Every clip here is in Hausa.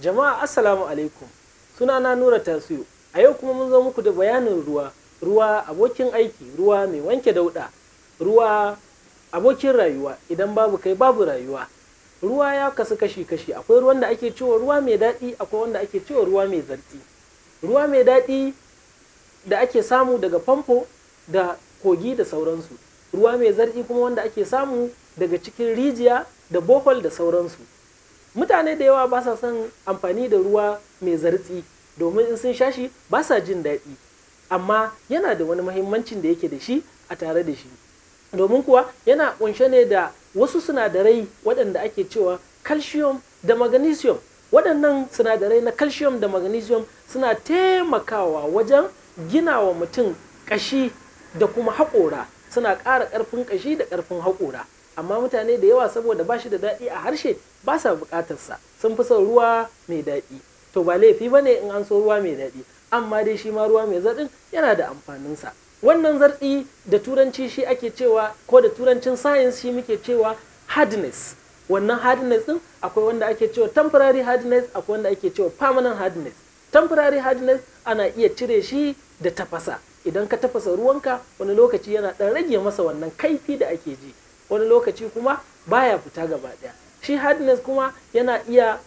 Jama'a, assalamu alaikum. Sunana Nura Tasiu. A yau kuma mun zo muku da bayanin ruwa. Ruwa abokin aiki, ruwa mai wanke dauɗa, ruwa abokin rayuwa. Idan babu kai, babu rayuwa. Ruwa ya kasu kashi-kashi. Akwai ruwan da ake cewa ruwa mai daɗi, akwai wanda ake cewa ruwa mai zartsi. Ruwa mai daɗi da ake samu daga famfo da kogi da sauransu. Ruwa mai zartsi kuma wanda ake samu daga cikin rijiya da borehole da sauransu. Mutane da yawa ba sa son amfani da ruwa mai zartsi, domin in sun sha shi ba sa jin daɗi. Amma yana da wani muhimmancin da yake da shi a tare da shi. Domin kuwa yana ƙunshe ne da wasu sinadarai waɗanda ake cewa calcium da magnesium. Waɗannan sinadarai na calcium da magnesium suna taimakawa wajen gina wa mutum ƙashi da kuma haƙora. Suna ƙara ƙarfin ƙashi da ƙarfin haƙora. Amma mutane da yawa, saboda ba shi da daɗi a harshe, ba sa buƙatarsa. Sun fi son ruwa mai daɗi. To, ba laifi ba ne in an so ruwa mai daɗi. Amma dai shi ma ruwa mai zartsin yana da amfaninsa. Wannan zartsi da turanci shi ake cewa, ko da turancin science shi muke cewa hardness. Wannan hardness ɗin, akwai wanda ake cewa temporary hardness, akwai wanda ake cewa permanent hardness. Temporary hardness ana iya cire shi da tafasa. Idan ka tafasa ruwanka, wani lokaci yana ɗan rage masa wannan kaifi da ake ji. Wani lokaci kuma baya fita gaba ɗaya. Shi hardness kuma yana iya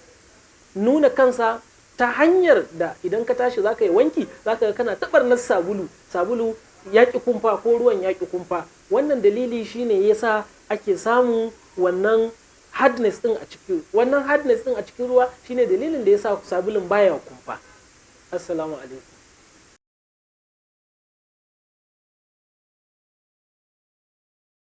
nuna kansa ta hanyar da idan ka tashi za ka yi wanki, za ka ga kana taɓarnar sabulu, sabulu ya ƙi kumfa ko ruwan ya ƙi kumfa. Wannan dalili shine ya sa ake samun wannan hardness ɗin a ciki. Wannan hardness ɗin a cikin ruwa shine dalilin da ya sa sabulun baya kumfa. Assalamu alaikum.